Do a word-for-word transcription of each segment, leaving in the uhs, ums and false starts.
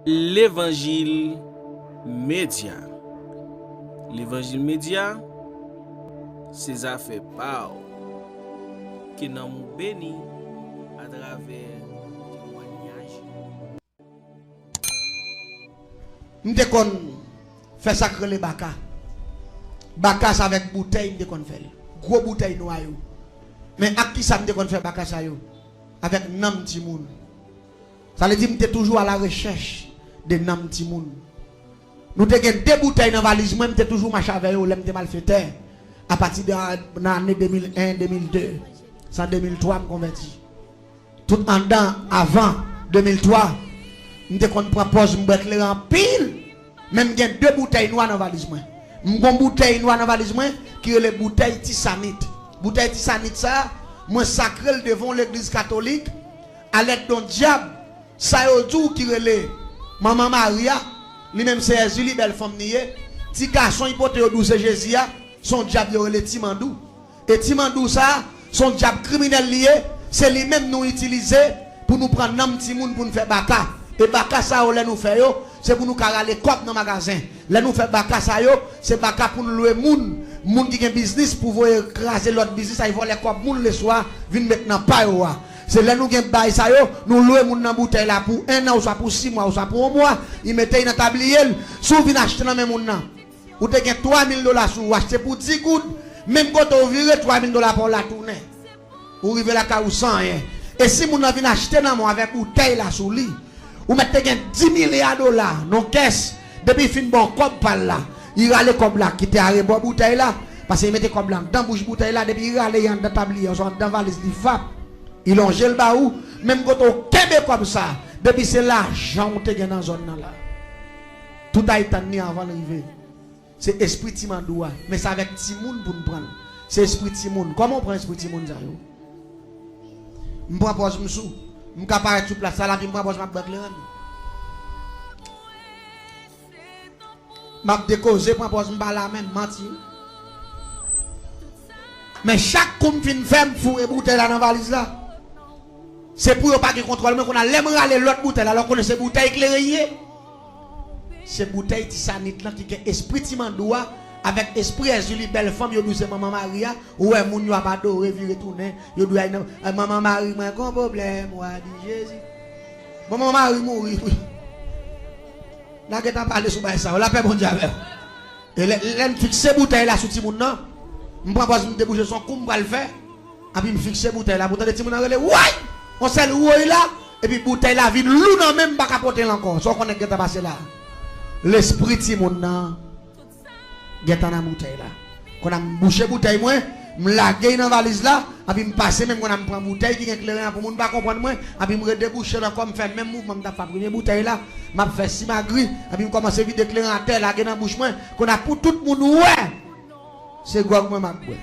Levanjil Medya. Levanjil Medya, se zafè pa w. Ke nanm ou beni atravè temwanyaj ou. M te konn fè sa k rele baka. Baka sa avèk boutèy m te konn fè l. Gwo boutèy nwa yo. Men ak kisa m te konn fè baka sa yo? Avèk nanm timoun. Sa vle di m te toujou alarechèch de nanm timoun. Nou te gen de boutèy nan valiz mwen, m te toujou mache avè yo lè m te malfetè. Apati de nan ane de mil en, de mil de, se an de mil twa m konvèti. Tout anndan, avan de mil twa, m te konn pran pòz m bwè kleren anpil. Men m gen de boutèy nwa nan valiz mwen. M gon boutèy nwa nan valiz mwen ki rele boutèy Tisanit. Boutèy Tisanit sa, mwen sakre l devan yon legliz katolik, alèd de yon dyab, sa yo di w ki rele Manman Mari a, li menm se Èzili, bèl fanm li ye. Ti gason li pote yo di w se Jezi a, se yon dyab yo rele Timandou. E Timandou sa, se yon dyab kriminèl li ye, se li menm nou itilize pou nou pran nanm timoun pou n fè baka. E baka sa yo, lè nou fè yo, se pou nou ka rale kòb nan magazen. Lè nou fè baka sa yo, se baka pou n lwe moun, moun ki gen biznis pou voye kraze lòt biznis, ay vòlè kòb moun leswa, vin met nan pa yo a. Se lè nou gen bay sa yo, nou lwe moun nan boutèy la pou en an, oswa pou sis mwa, oswa pou yon mwa, li mete l nan tabliye l. Si w vin achte nan men moun nan, ou te gen twa mil dola sou ou, achte pou dis goud, menm kote w vire, twa mil dola pa w la tounen. Ou rive lakay ou san anyen. E si moun nan vin achte nan men w avèk boutèy la sou li, ou mèt te gen dis milya dola nan kès, depi l fin ba w kòb pa l la, li rale kòb la kite arebò boutèy la, paske li mete kòb la anndan bouch boutèy la, depi li rale li anndan tabliye oswa anndan valiz li vap, li lonje l ba ou, menm kote w kenbe kòb sa, depi se lajan w te gen nan zòn nan la, tout ay tann li anvan l rive. Se espri Timandou a. Men se avèk timoun pou n pran l. Se espri timoun. Kòman w pran espri timoun sa yo? M pran pòz m sou. M ka parèt sou plas la, epi m pran pòz m ap bwè kleren. M ap dekoze, pran pòz m pa la menm, manti. Men chak kou m fin fè, m foure boutèy la nan valiz la. Se pou yo pa gen kontwòl mwen, kounye a lè m rale lòt boutèy la, lè w konnen se boutèy kleren ye. Se boutèy Tisanit lan ki gen espri Timandou a, avèk espri Èzili, bèl fanm yo di w se Manman Mari a, ou wè moun yo ap adore, vire tounen, yo di w ay nan, ay Manman Mari, mwen gon pwoblèm, w a di Jezi. Bon, Manman Mari mouri, wi. N a gentan pale sou bagay sa yo, lapè Bondye avè w. E lè, lè m fikse boutèy la sou timoun nan, m pran pòz m debouche se yon kou m pral fè, epi m fikse boutèy la pou tande timoun nan rele woy! Yon sèl woy la, epi boutèy la vin lou nan men m, m pa ka pote l ankò. Sa w konnen k gentan pase la? Lespri timoun nan gentan nan boutèy la. Kounye a m bouche boutèy mwen, m lage l nan valiz la, epi m pase men m, kounye a m pran boutèy ki gen kleren an pou moun pa konprann mwen, epi m redebouche l ankò, m fè menm mouvman m t ap fè a premye boutèy la, m ap fè simagri, epi m kòmanse vide kleren atè, lage nan bouch mwen, kounye a pou tout moun wè se gwòg mwen m ap bwè.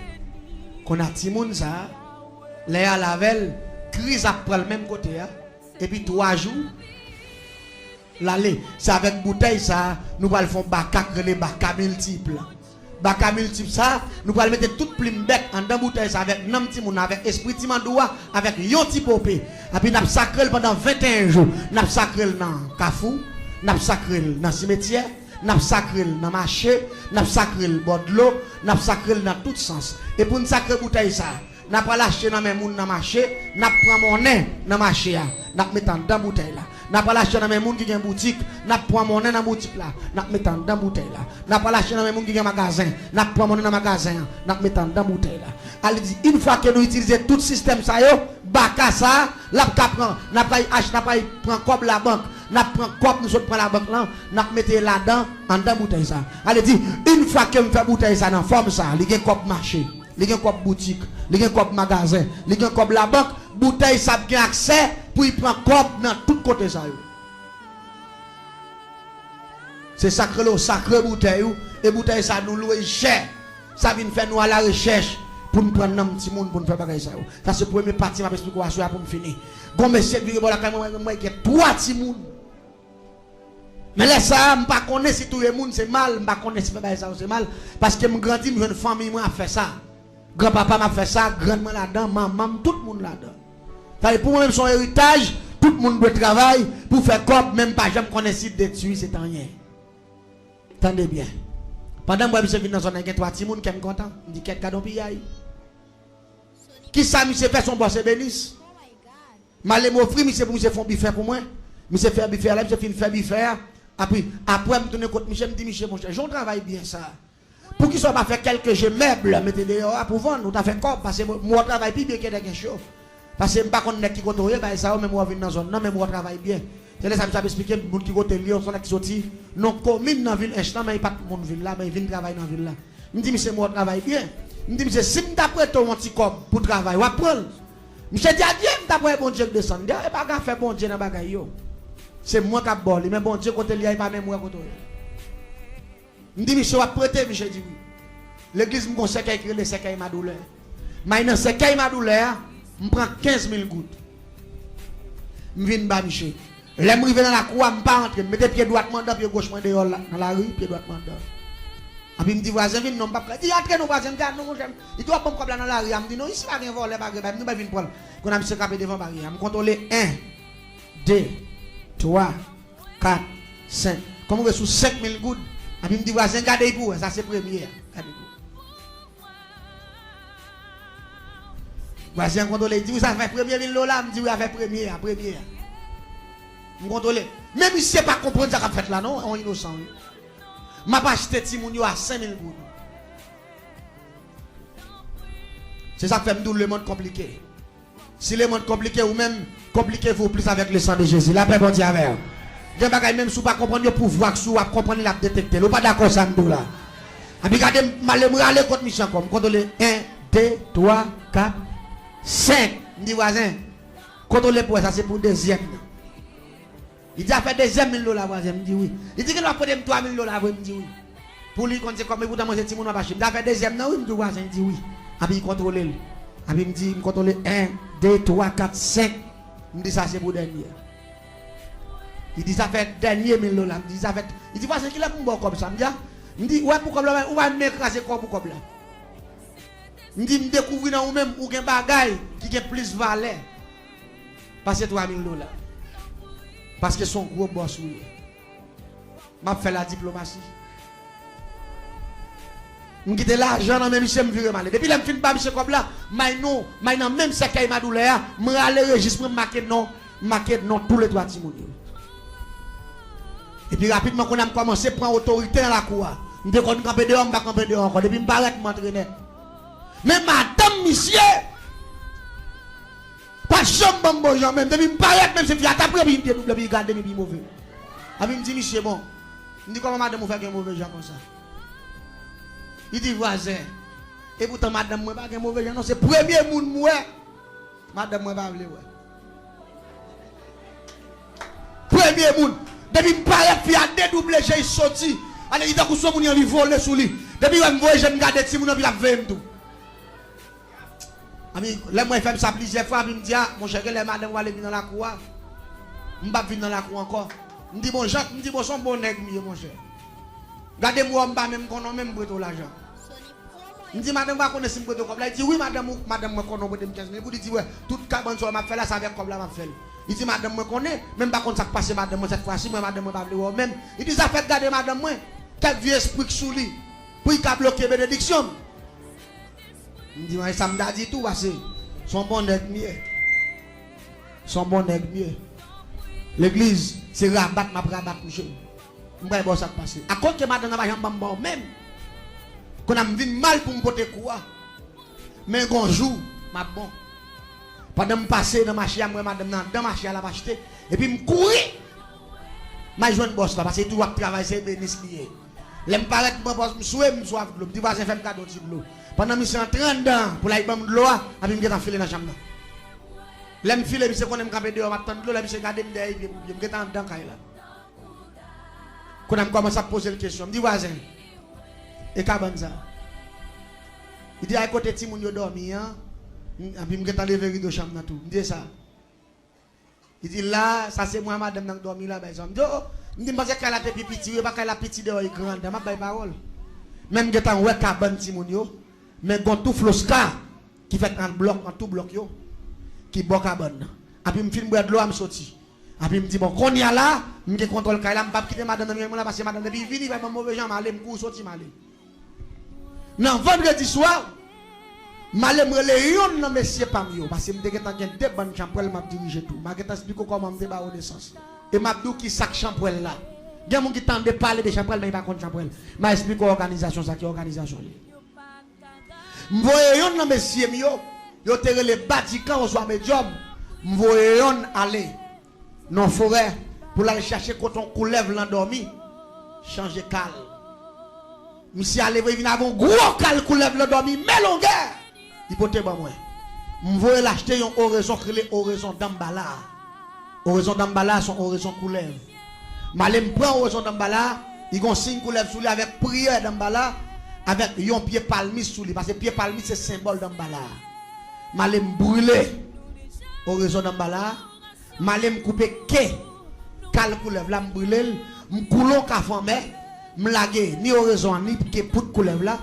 Kounye a timoun sa a, lè y al avè l, kriz ap pran l menm kote a, epi twa jou, l ale. Se avèk boutèy sa a, nou pral fè yon baka k rele baka miltip. Baka miltip sa a, nou pral mete tout plim bèt anndan boutèy sa a, avèk nanm timoun nan, avèk espri Timandou a, avèk yon ti pope. Epi n ap sakre l pandan venteyen jou. N ap sakre l nan kafou, n ap sakre l nan simetyè, n ap sakre l nan mache, n ap sakre l bò dlo, n ap sakre l nan tout sans. E pou n sakre boutèy sa a, n ap al achte nan men moun nan mache, n ap pran monnen nan mache a, n ap met anndan boutèy la. N ap al achte nan men moun ki gen boutik, n ap pran monnen nan boutik la, n ap met anndan boutèy la. N ap al achte nan men moun ki gen magazen, n ap pran monnen nan magazen an, n ap met anndan boutèy la. Sa vle di, yon fwa ke nou itilize tout sistèm sa yo, baka sa a, l ap ka pran, n ap al ach-, n ap al pran kòb labank, n ap pran kòb nou sot pran labank lan, n ap mete ladan, anndan boutèy sa a. Sa vle di, yon fwa ke m fè boutèy sa a nan fòm sa a, li gen kòb mache, li gen kòb boutik, li gen kòb magazen, li gen kòb labank, boutèy sa a ap gen aksè pou l pran kòb nan tout kote sa yo. Se sa k rele w sakre boutèy ou, e boutèy sa a nou lwe l chè. Sa vin fè nou alarechèch pou n pran nanm timoun pou n fè bagay sa yo. Sa se premye pati m ap esplike w aswè a pou m fini. Gon mesye k vire bò lakay mwen, mwen gen twa timoun. Men lè sa a, m pa konnen si touye moun se mal, m pa konnen si fè bagay sa yo se mal, paske m grandi, m jwenn fanmi mwen ap fè sa. Granpapa m ap fè sa, grann mwen ladan, manman m, tout moun ladan. Sa vle pou mwen menm se yon eritaj Tout moun dwe travay pou fè kòb, men m pa janm konnen si detwi se t anyen. Tande byen. Pandan m wè misye vin nan zòn nan, gen twa timoun, kè m kontan. M di, "Kèt, gad on piyay." Kisa misye fè? S on bòs ebenis. M ale m ofri misye pou misye fè on bifè pou mwen. Misye fè bifè a, lè misye fin fè bifè a, apre, apre m tounen kot misye, m di, "Misye, monchè, jan w travay byen sa, poukisa w pa fè kèlke je mèb, mete deyò a pou vann, ou ta fè kòb, paske m wè w travay pi byen ke nèg ench yo. Paske m pa konn nèg ki kote w ye, bagay sa yo, men m wè w vin nan zòn nan, men m wè w travay byen." Se lè sa misye ap esplike m moun ki kote l ye, se on nèg ki soti nan komin nan vil ench lan, men li pa t moun vil la, men li vin travay nan vil la. M di misye, "M wè w travay byen." M di misye, "Si m ta prete w yon ti kòb pou travay, w ap pran l?" Misye di, "Adye, m ta prale Bondye k desann." M di, "A, e pa gen afè Bondye nan bagay yo. Se mwen k ap ba w li, men Bondye kote l ye a, e pa menm mwen kote w ye." M di, "Misye, w ap prete?" Misye di, "Wi." Legliz, m gon sèkèy ki rele sèkèy madoulè. M al nan sèkèy madoulè a, m pran kenz mil goud. M vin ba misye. Lè m rive nan lakou a, m pa antre. M mete pye dwat mwen anndan, pye goch mwen deyò la, nan lari, pye dwat mwen anndan. Epi m di, "Vwazen, vin non, m p ap ka." Di, "Antre non, vwazen." M di, "A non, monchè." Li di, "W ap ban m kòb la nan lari a." M di, "Non, isi pa gen vòlè, pa gen bagay." M di, "Bay vin pran l." Kounye a misye kanpe devan baryè a. M kontwole en, de, twa, kat, senk. Kòm ou wè sou senk mil goud. Epi m di, "Vwazen, gade pou w wè, sa se premye a. Gade pou w." Vwazen an kontwole, li di, "Wi, sa fè premye mil dola?" M di, "Wi, afè premye a, premye a." M kontwole. Men misye pa konprann sa k ap fèt la, non, on inosan, wi. M ap achte timoun yo a senk mil goud. Se sa k fè m di w lemonn konplike. Si lemonn konplike, ou menm, konplike-vous plus avec le sang de Jésus. Lapè Bondye avè w. Gen bagay, menm si w pa konprann yo, pouvwa k sou ou ap konprann li, l ap detekte l. Ou pa dakò sa m di w la? Epi gade, m ale, m rale kot misye ankò. M kontwole en, de, twa, kat, senk. M di, "Vwazen, kontwole pou w wè, sa se pou dezyèm nan." Li di, "Afè dezyèm mil dola, vwazen?" M di, "Wi." Li di, "Gen dwa prete m twa mil dola vre?" M di, "Wi." Pou li konn se kòb, epoutan mwen se timoun m ap achte. M di, "Afè dezyèm nan, wi." M di, "Vwazen." Li di, "Wi." Epi li kontwole l. Epi m di, m kontwole en, de, twa, kat, senk. M di, "Sa se pou dènye." Li di, "Sa fè dènye mil dola." M di, "Sa fè." Li di, "Vwazen, kilè pou m ba w kòb sa?" M di, "A." M di, "Wè pou kòb la, ou pa menm kraze kò pou kòb la." M di, "M dekouvri nan ou menm, ou gen bagay ki gen plis valè pase twa mil dola. Paske se yon gwo bòs ou ye." M ap fè ladiplomasi. M kite lajan nan men misye, m vire m ale. Depi lè m fin ba misye kòb la, m al non, m al nan menm sèkèy madoulè a, m rale rejis mwen, m make non, m make non toulètwa timoun yo. Epi rapidman, kounye a m kòmanse pran otorite nan lakou a. M te konn kanpe deyò, m pa kanpe deyò ankò. Depi m parèt, m antre nèt. Men madanm misye pa janm ban m bon jan menm. Depi m parèt menm, se fi a t ap ri, epi li te double, epi li gade m, epi li move. Epi m di misye, "Bon." M di, "Kòman madanm ou fè gen move jan konsa?" Li di, "Vwazen, epoutan madanm mwen pa gen move jan non, se premye moun m wè madanm mwen pa vle wè. Premye moun." Depi m parèt, fi a dedouble je, li soti. Ann, li tankou se yon moun, li anvi vole sou li. Depi wè m voye je m gade timoun nan, epi l ap veye m tou. Epi, lè m wè l fè m sa plizyè fwa, epi m di, "A, monchè, genlè madanm ou ale vin nan lakou a. M p ap vin nan lakou ankò." M di, "Bon, Jan," m di, "Bon, se yon bon nèg m ye, monchè. Gade m wè w, m pa menm konnen w, men m prete w lajan." M di, "Madanm ou pa konnen si m prete w kòb la?" Li di, "Wi, madanm ou, madanm mwen konnen w prete m kenz mil goud." Li di, "Wè, tout kabòn sa w m ap fè la, se avèk kòb la m ap fè l." Li di, "Madanm mwen konnen, men m pa konn sa k pase madanm mwen sèt fwa si, mwen, madanm mwen pa vle wè w menm." Li di, "Zafè gade madanm mwen, kèk vye espri k sou li, pou l ka bloke benediksyon m." M di, "Mwen, e sa m ta di tou, paske se yon bon nèg m ye. Se yon bon nèg m ye." Legliz, se rabat m ap rabat misye. M pral ba w sa k pase. Akoz ke madanm nan pa janm ban m ba w menm. Kounye a m vin mal pou m pote kou a. Men gon jou, m ap bon. Pandan m pase nan mache a, m wè madanm nan anndan mache a, l ap achte. Epi m kouri. M al jwenn bòs la, paske li di w ap travay, se ebenis li ye. Lè m parèt, m pran pòz, m swe, m swaf dlo. M di, "Vwazen, fè m kado ti dlo." Pandan misye antre anndan an, pou l al ban m dlo a, epi m gentan file nan chanm nan. Lè m file, misye konnen m kanpe deyò, m ap tann dlo. Lè misye gade m dèyè, pye pou pye, m gentan anndan kay la. Kounye a m kòmanse ap poze l kesyon. M di, "Vwazen, e kabann sa?" Li di, "A, e kote timoun yo dòmi an." M, epi m gentan leve rido chanm nan tou. M di, "E sa?" Li di, "La, sa se mwen ak madanm nan k dòmi la, bay sa." M di, "O, o." M di, "M panse kay la te pi piti, wi, e pa kay la piti deyò, e gran anndan." M ap bay pawòl. Men m gentan wè kabann timoun yo. Men gon tou floska ki fèt an blòk, an tou blòk yo, ki bò kabann nan. Epi m fin bwè dlo a, m soti. Epi m di, bon, kounye a la, m gen kontwòl kay la, m p ap kite madanm nan menm mwen la, paske madanm depi vini, bay ban move jan, m ale, m kouri soti, m ale. Nan vandredi swa, m ale m rele yonn nan mesye pa m yo, paske m te gentan gen de bann chanpwèl m ap dirije tou. M a gentan esplike w kòman m te ba yo nesans. E m ap di w ki sa k chanpwèl la. Gen moun ki tande pale de chanpwèl, men yo pa konn chanpwèl. M a esplike w òganizasyon sa ki òganizasyon li. M voye yonn nan mesye m yo, yo te rele Badikan oswa Medyòm, m voye yonn ale nan forè pou l al chache kote yon koulèv lan dòmi, chanje kal. Misye ale vre vin avè yon gwo kal koulèv lan dòmi, men longè! Li pote ban mwen. M voye l achte yon orezon k rele orezon Danmbala. Orezon Danmbala se yon orezon koulèv. M ale m pran orezon Danmbala, li gon siy koulèv sou li avèk priyè Danmbala, avèk yon pye palmis sou li, paske pye palmis se senbòl Danmbala. M ale m brile orezon Danmbala, m ale m koupe ke kal koulèv la, m brile l, m koule yon kafe anmè, m lage ni orezon an, ni ke poud koulèv la,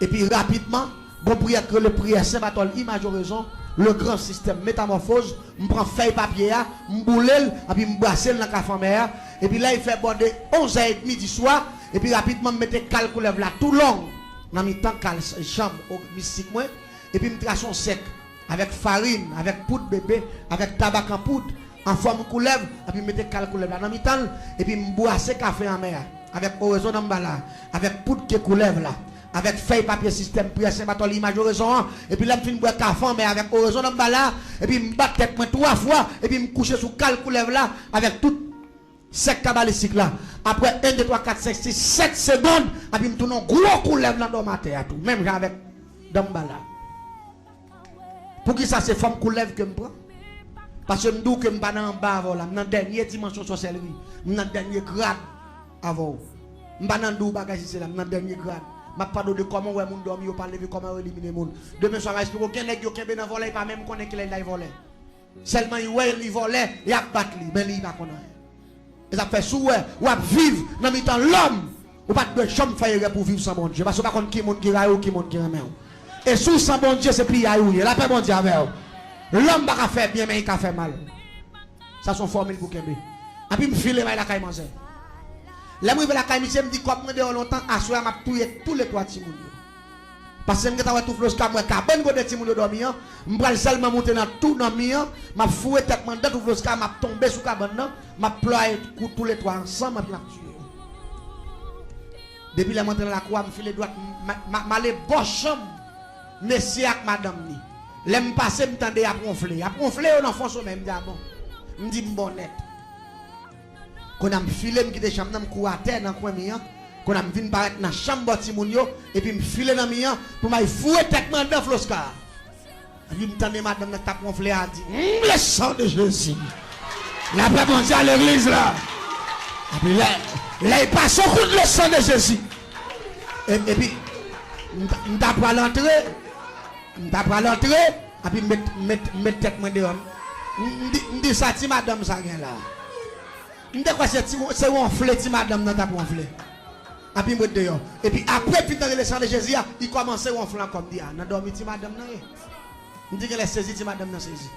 epi rapidman, gon priyè k rele priyè Sen Batòl, imaj orezon, le gran sistèm metamòfoz, m pran fèy papye a, m boule l, epi m brase l nan kafe anmè a, epi lè l fè bò de onz è edmi di swa, epi rapidman m mete kal koulèv la tou long nan mitan kal chanm mistik mwen, epi m trase yon sèk avèk farin, avèk poud bebe, avèk tabak an poud, an fòm koulèv, epi m mete kal koulèv la nan mitan l, epi m bwase kafe anmè a, avèk orezon Danmbala, avèk poud ke koulèv la, avèk fèy papye sistèm priyè Sen Batòl, imaj orezon an, epi lè m fin bwè kafe anmè avèk orezon Danmbala, epi m bat tèt mwen twa fwa, epi m kouche sou kal koulèv la, avèk tout sèk kabalistik la. Apre en, de, twa, kat, senk, sis, sèt segonn, epi m tounen yon gwo koulèv lan dòmi atè a tou, menm jan avèk Danmbala. Poukisa se fòm koulèv ke m pran? Paske m di w ke m pa nan anba avè w la, m nan dènye dimansyon sòsèlri, m nan dènye grad avè w. M pa nan di w bagay si se la, m nan dènye grad. M ap pale w de kòman w wè moun dòmi, yo pa leve, kòman yo elimine moun. Demen swa, m a esplike w, gen nèg yo kenbe nan vòlè, li pa menm konnen kilè li t al vòlè. Sèlman li wè li vòlè, y ap bat li, men li pa konn anyen. E sa fè si w wè w ap viv nan mitan lòm, ou pa t dwe janm fè erè pou w viv san Bondye, paske w pa konn ki moun ki rayi w, ki moun ki renmen w. E si w san Bondye, se piyay ou ye. Lapè Bondye avè w. Lòm pa ka fè byen, men li ka fè mal. Sa se yon fòmil pou kenbe. Epi m file m al lakay manzè. Lè m rive lakay misye, m di kòb mwen deyò lontan, aswè a m ap touye touletwa timoun yo. Paske m gentan wè tou Floska, m wè kabann kote timoun yo dòmi an, m pral sèlman moute nan tou nan mi an, m ap foure tèt mwen anndan tou Floska, m ap tonbe sou kabann nan, m ap plwaye kou touletwa ansanm, epi m ap tiye yo. Depi lè m antre nan lakou a, m file dwat, m, m, m ale bò chanm mesye ak madanm li. Lè m pase, m tande y ap wonfle. Y ap wonfle yo nan fon somèy, m di, a bon. M di, m bon nèt. Kounye a m file, m kite chanm nan, m kouri atè nan kwen mi an. Kounye a m vin parèt nan chanm bò timoun yo, epi m file nan mi an pou m al foure tèt mwen anndan Floska. Epi m tande madanm nan k t ap wonfle a di, "Hum, le sang de Jésus." Lapè Bondye a legliz la. Epi lè, lè l pase yon kout le sang de Jésus. E, epi, m ta, m ta pral antre, m ta pral antre, epi m met, met, met tèt mwen deyò. M, m di, m di sa ti madanm sa gen la. M te kwè se ti, se wonfle ti madanm nan t ap wonfle. Epi m ret deyò. Epi apre m fin tande le sang de Jésus a, li kòmanse wonfle ankò. M di, a, nan dòmi ti madanm nan ye. M di, genlè sezi ti madanm nan sezi.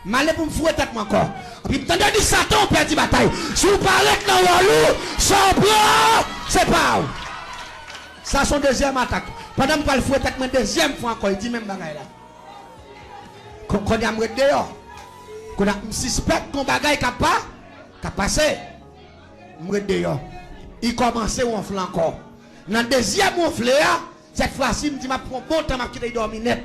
M ale pou m foure tèt mwen ankò. Epi m tande di, Satan, ou pèdi batay. Si w pa ret nan wòl ou, sa w pran, se pa w. Sa se yon dezyèm atak. Pandan m pral foure tèt mwen dezyèm fwa ankò, li di menm bagay la. Kon-, kounye a m ret deyò. Kounye a m sispèk gon bagay k ap pa, k ap pase. M ret deyò. Li kòmanse wonfle ankò. Nan dezyèm wonfle a, sèt fwa si, m di m ap pran yon bon tan, m ap kite l dòmi nèt.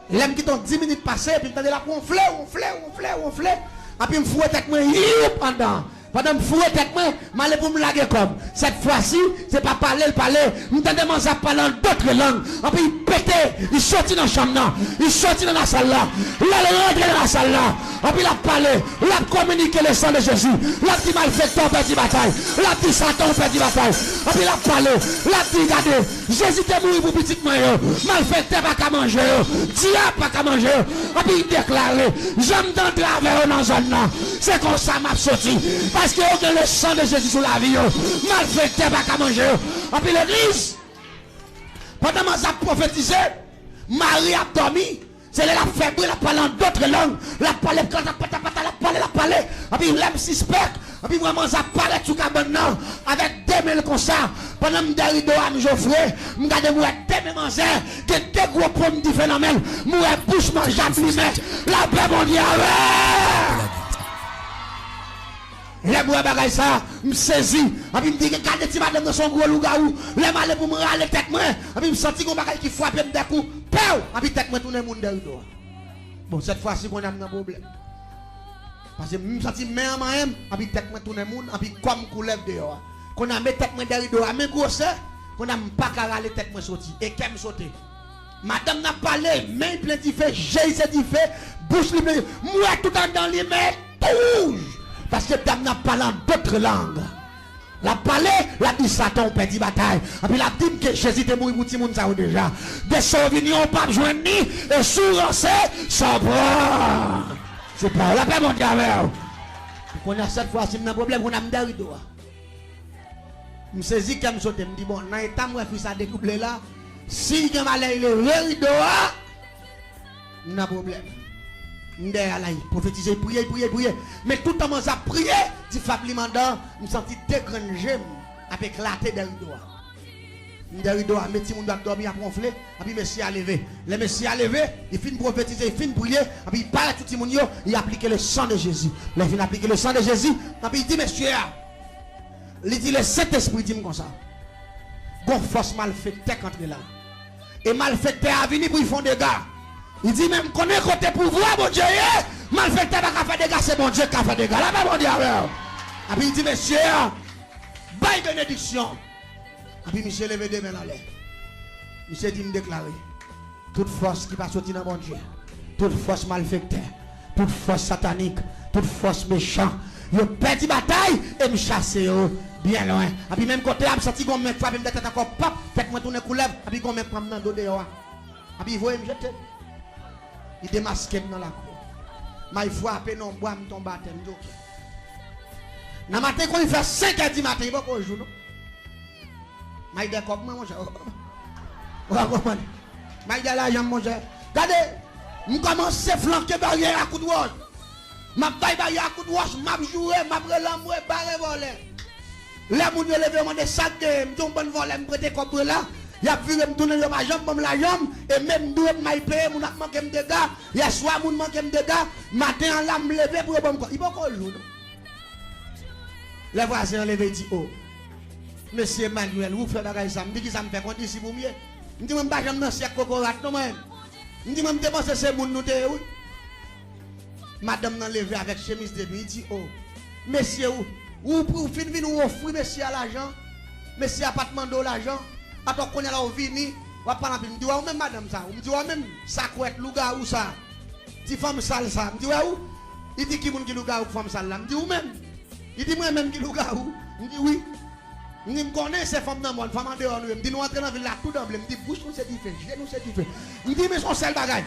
Lè m kite yon dis minit pase, epi m tande l ap wonfle, wonfle, wonfle, wonfle. Epi m foure tèt mwen, yip, anndan. Pandan m foure tèt mwen, m ale pou m lage kò m. Sèt fwa si, se pa pale l pale. M tande manzè ap pale an dòt lang. Epi li pete, li soti nan chanm nan. Li soti nan lasal la. Lè l rantre nan lasal la, epi l ap pale. L ap kominike le sang de Jésus. L ap di, malfektè, ou pèdi batay. L ap di, Satan, ou pèdi batay. Epi l ap pale. L ap di, gade, Jezi te mouri pou pitit mwen yo. Malfektè pa ka manje yo. Dyab pa ka manje yo. Epi l deklare, jan m te antre avè yo nan zòn nan, se konsa m ap soti. Paske yo gen le sang de Jésus sou lavi yo. Malfektè pa ka manje yo. Epi legliz, pandan manzè ap pwofetize, mari ap dòmi, Se lè l ap fè bri, l ap pale an dòt lang, l ap pale patapatapata, l ap pale, l ap pale. Epi lè m sispèk, epi m wè manzè ap parèt sou kabann nan avèk de men l konsa. Pandan m dèyè rido a, m jofre, m gade, m wè de men manzè, gen de gwo pòm dife nan men l. M wè bouch manzè ap limen. Lapè Bondye avè l. Lè m wè bagay sa, m sezi. Epi m di, gade ti madanm nan, se yon gwo lougawou. Lè m ale pou m rale tèt mwen, epi m santi gon bagay ki frape m dèkou. Pew! Epi tèt mwen tounen moun dèyè rido a. Bon, sèt fwa si kounye a m nan pwoblèm. Paske m santi men an manyen m, epi tèt mwen tounen moun, epi kò m koulèv deyò a. Kounye a m met tèt mwen dèyè rido a, men gwosè, kounye a m pa ka rale tèt mwen soti, e kè m sote. Madanm nan ap pale, men l plen dife, je l se dife, bouch li plen dife. M wè tout anndan li, men tou wouj. Paske dam nan ap pale an dòt lang. L ap pale, l ap di, Satan, ou pèdi batay. Epi l ap di m ke Jezi te mouri pou timoun sa yo deja. De sa w vini an, ou p ap jwenn li, e si w ranse, sa w pran. Se pa lapè Bondye avè w. Kounye a, sèt fwa si m nan pwoblèm, kounye a m dèyè rido a. M sezi, kè m sote, m di, bon, nan eta m wè fi sa detwouble la, si l gen malè, l leve rido a, m nan pwoblèm. M dèyè a la, l pwofetize, l priye, l priye, l priye. Men toutan manzè ap priye, ti fab li mandan, m santi de grenn je m ap eklate dèyè rido a. M dèyè rido a, men timoun yo ap dòmi, ap wonfle, epi mesye a leve. Lè mesye a leve, li fin pwofetize, li fin priye, epi li parèt sou timoun yo, li aplike le sang de Jésus. Lè li fin aplike le sang de Jésus, epi li di mesye a, li di, le Sentespri di m konsa, gon fòs malfektè k antre la. E malfektè a vini pou l fè yon dega. Li di, men m konnen kote pouvwa Bondye ye, malfektè pa ka fè dega, se Bondye k ka fè dega. Lapè Bondye avè w. Epi li di mesye a, bay benediksyon. Epi misye leve de men l anlè. Misye di, m deklare, tout fòs ki pa soti nan Bondye, tout fòs malfektè, tout fòs satanik, tout fòs mechan, yo pèdi batay e m chase yo byen lwen. Epi menm kote a, m santi gon men k frape m nan tèt ankò, pap, tèt mwen tounen koulèv, epi gon men k pran m nan do deyò a. Epi voye m jete. Li demaske m nan lakou. May frape nan yon bwa, m tonbe atè, m di, oke. Nan maten, kon li fè senk è di maten, li poko jou, non. May dèyè kòb mwen, monchè. Ou pa konprann? May dèyè lajan m, monchè. Gade, m kòmanse flanke baryè a kout wòch. M ap bay baryè a kout wòch, m ap joure, m ap rele anmwe, bare vòlè. Lè moun yo leve yo mande sa k genyen, m di yon bann vòlè m prete kòb mwen la, y ap vire m tounen, yo pa janm ban m lajan m, e menm dwe m may peye, moun ap manke m dega, yèswa moun manke m dega, maten an la m leve pou yo ban m kòb. Li poko jou, non. Lè vwazen an leve, li di, o, mesye Emmanuel, ou fè bagay sa. M di, kisa m fè, kondisip ou m ye? M di, mwen m pa janm nan syèk kokorat, non, mwen. M di, mwen m te panse se moun nou te ye, wi. Madanm nan leve avèk chemiz de byen, li di, o, mesye, ou, ou, ou fin vin, ou ofri mesye a lajan, mesye a pa t mande w lajan, atò kounye a la ou vini, w ap pale anpil. M di, wè ou menm madanm sa, m di, wè ou menm sakwèt lougawou sa, ti fanm sal sa, m di, wè ou, li di, ki moun ki lougawou k fanm sal la, m di, ou menm, li di, mwen menm ki lougawou, m di, wi. M di, m konnen se fanm nan mòn, fanm andeyò nou ye. M di, nou antre nan vil la tou danble. M di, bouch nou se dife, je nou se dife. M di, men se yon sèl bagay.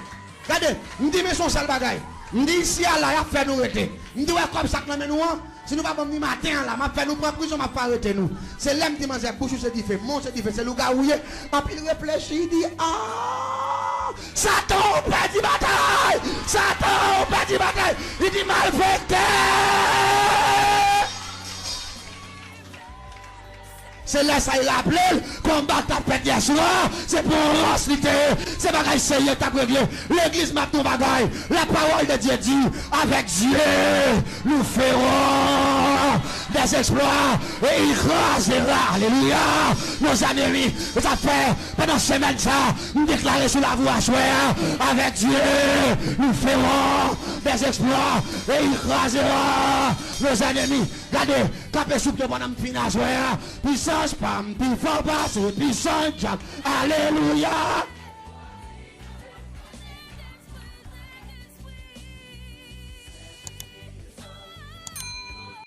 Gade, m di, men se yon sèl bagay. M di, isi a la, y ap fè nou rete. M di, wè kòb sa k nan men nou an, si nou pa ban m li maten an la, m ap fè nou pran prizon, m ap fè arete nou. Se lè m di manzè, bouch ou se dife, men w se dife, se lougawou ye. Anpi l reflechi, li di, a, Satan, ou pèdi batay! Satan, ou pèdi batay! Li di, malfektè! Se lè sa l raple l, konba k t ap fèt yèswa, se pou yon rans li te ye, se bagay serye k t ap regle. Legliz, m ap di yon bagay, la parole de Dieu dit, avec Dieu, nous ferons des exploits, et il crasera, alléluia, nos ennemis. Sa fè, pandan semèn sa, m deklare sou lavou aswè a, avec Dieu, nous ferons des exploits, et il crasera nos ennemis. Gade, kanpe sou pye pandan m fin aswè a. Pisans pa m pi fò pase pisans dyab. Alelouya!